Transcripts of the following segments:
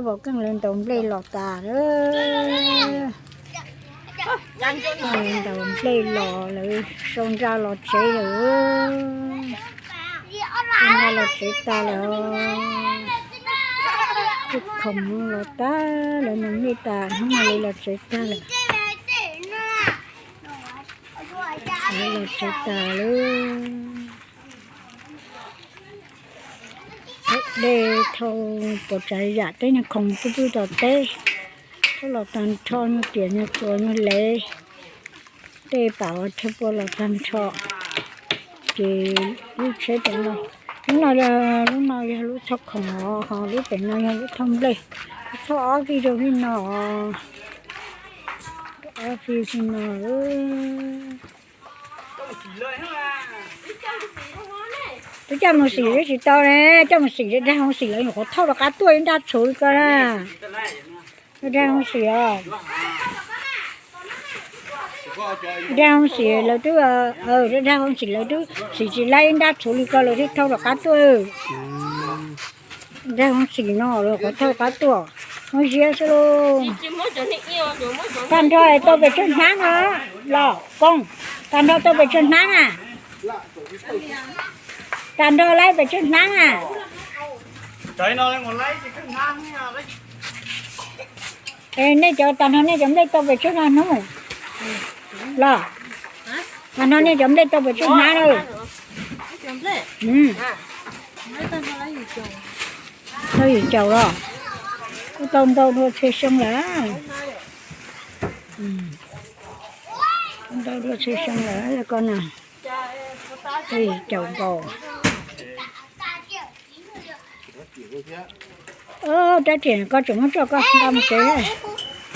Vauv Keej lawv ntaus nplej los tas lawm. Lawv ntaus nplej los lawv sau nra los tsev lawm. Sau nra los tsev tas lawm. Tus khoom los tas lawv ntaus nplej tas hnub no lawv los tsev tag lawm. Lawv los tsev tas lawm. Dej thau puas tsav yam teb nyuag khoom pw pw tom teb. Thauj los tag nrho nyuag riam nyuag txuas nyuag lev. Dej pam thauj puas los tag nrho. Ces lub tsheb pem no, lub no yog, lub no yog lub thauj khoom os, ho lub pem no yog lub thauj nplej. Lub thauj ob vij rau vij no os. Ob vij vij no. Twb coj mus xim twb tsis tau ne, coj mus xim dag hoob xim lawv nyuam qhuav thauj rov qab tuaj ib nrab txhuv li ko na. Dag hoob xim os. Dag hoob xim lawv twb, dag hoob xim lawv twb xim tsis laib ib nrab txhuv li ko lawv thiaj thauj rov qab tuaj. Dag hoob xim no lawv qhuav thauj qab tuaj, muab ziab xwb lauj. Tag nrho tau pes tsawg hnab no los koob, tag nrho tau pes tsawg hnab na. Tag nrho laib pes tsawg hnab na. Es nej cov tag nrho nej cov nplej tau pes tsawg no hnub los? Tag nrho nej cov nplej tau pes tsawg hnab na? Tau yim caum los? Kuj tau ntau dua txhia xyoo lawm. Ntau dua txhia xyoo lawm ko na. Tau yim caum nkaus. Rab riam koj tseem muab tso koj nqa mus tsev.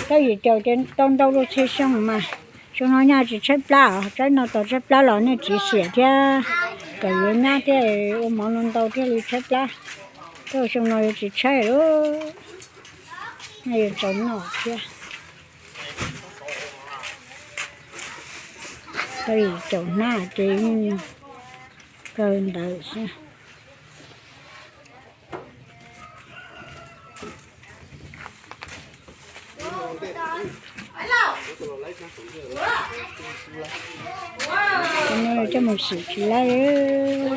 Tau yim caum ces tau ntau dua txhia xyoo mas. Xyoo no nyaj tsis tshaib plab os, tsaib no tau tshaib plab los nej tsis xiam thiab, kom yuav nyab thiab ua mov no ntau thiaj li tshaib plab. Tau xyoo no yuav tsis tshaib lawm, nej yuav tsaus noj thiab. Tau yim caum hnab ces yeej kawg ntawd xwb. Coj mus xim tsis laib.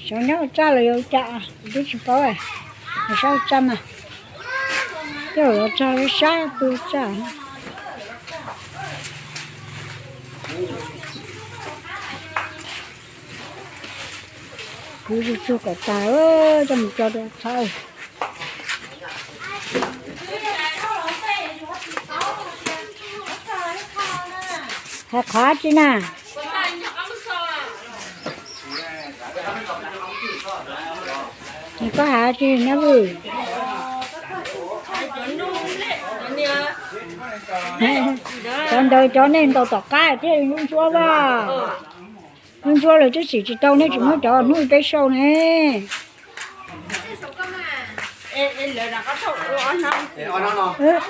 Xyov nyob ua txaj los yog ua cas, twb tsis paub. Saib ua txaj mas, coj los txog sab pw txaj. Kuv tsuag tsuag kom tas, coj mus tso rau txhawb. Hais qhov tsi na? Koj hais tsi nyob vwm? Cov ntawd cov nej ntaus tom qab thiaj li ntsuab ntsuab as. Ntsuab ntsuab lawv twb xim tsis tau, nej tsis muab cov hnub peb sau ne.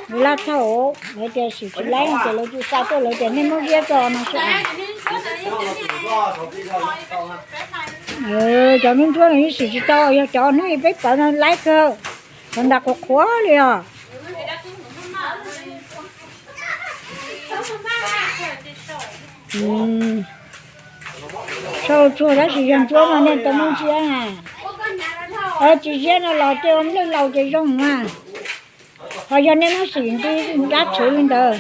Lawv laj thauj, lawv tias xim tsis laib ces lawv tsis xa tuaj, lawv tias nej muab ziab tso no xwb. Cov hnub ntsuab no yeej xim tsis tau, yog cov hnub peb pawv no laib kawg, cov ntas qhuav qhuav li os. Sau tsuag tab sis yog ntsuab no nej tau muab ziab na. Tsis ziab no los tej ua nplej laus ces zoo na. Ho yog nej muab xim nti nrab txhuv li ntawd,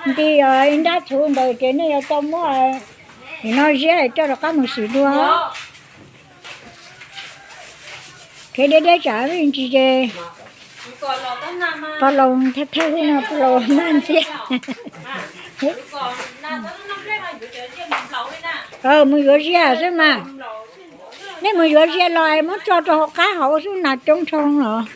nti ib nrab txhuv ntawd ces nej yuav tau muab nim no ziab coj rov qab mus xim dua. Kev deb deb tsam ntsis ces pog laus thawj thawj xwb no, pog laus maj ntxiag. Mus yuav ziab xwb mas. Nej mus yuav ziab los es muab tso rau hauv qab hauv xwb nas coob dhau los.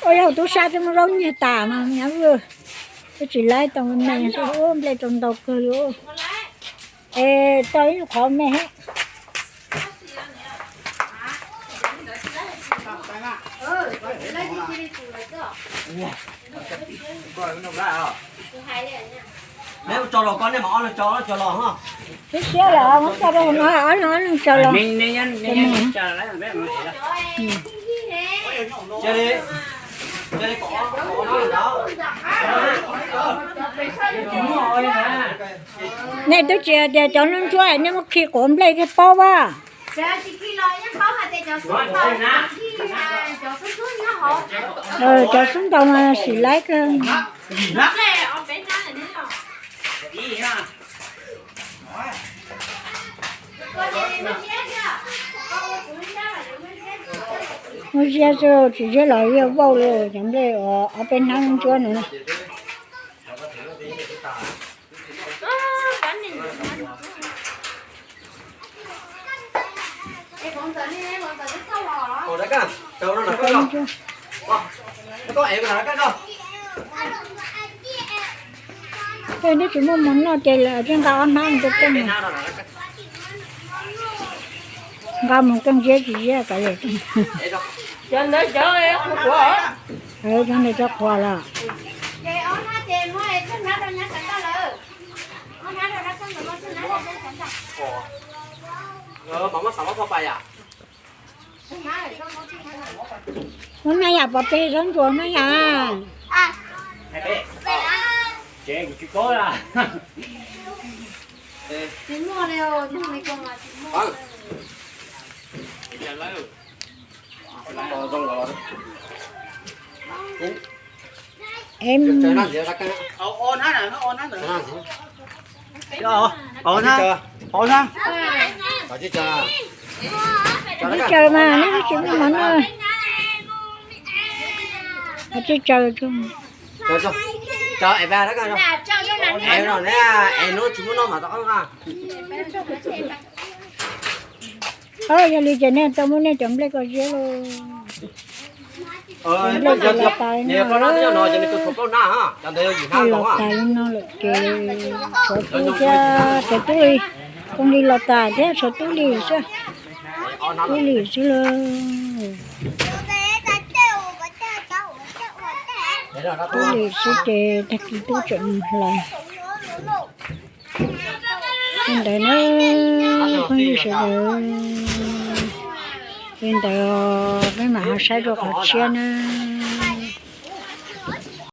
Ua yog tub sab twb muab zaub nyiag tas mas nyab vwj, twb tsis laib tau me me, nplej tau ntau kawg li. Es tau ib qhov me thiab. Neb ua tso los koj, neb mam ob leeg tso, tso los ho. Twb siab lawm, muab tso rau hauv no, ob leeg ob leeg tso los. Nej twb tsis hais tias cov ntsuab ntsuab nej muab khi quav nplej thiaj paub a. Cov xub ntaus mas sim laib kawg. Muab ziab xwb, tsis ziab los yeej vauj li cov nplej ob peb hnab ntsuab no. Tej twb tsis muaj mov noj ces lawv thiaj nqa ob hnab rau tej. Nqa mus tej ziab tsis ziab kav liam. Cov ntawd cov qhuav los. Muab hnab yam pov peg zaub ntsuas hnab yam. Em, tsis tsaws mas neb tsis muaj mov noj. Tsis tsaws. Yog li ces nej tau muab nej cov nplej ko ziab lauj. Cov nplej ces los tas li no, los tas li no lawm ces tshuav tub thiab, tshuav tub li, zoo li los tas thiab tshuav tub li xwb. Tub li xwb lauj. Tub li xwb ces tag kis tub tseem mus hlais. Li ntawd na, phooj ywg sawv daws, li ntawd peb mam ho saib dua qhov tshiab na.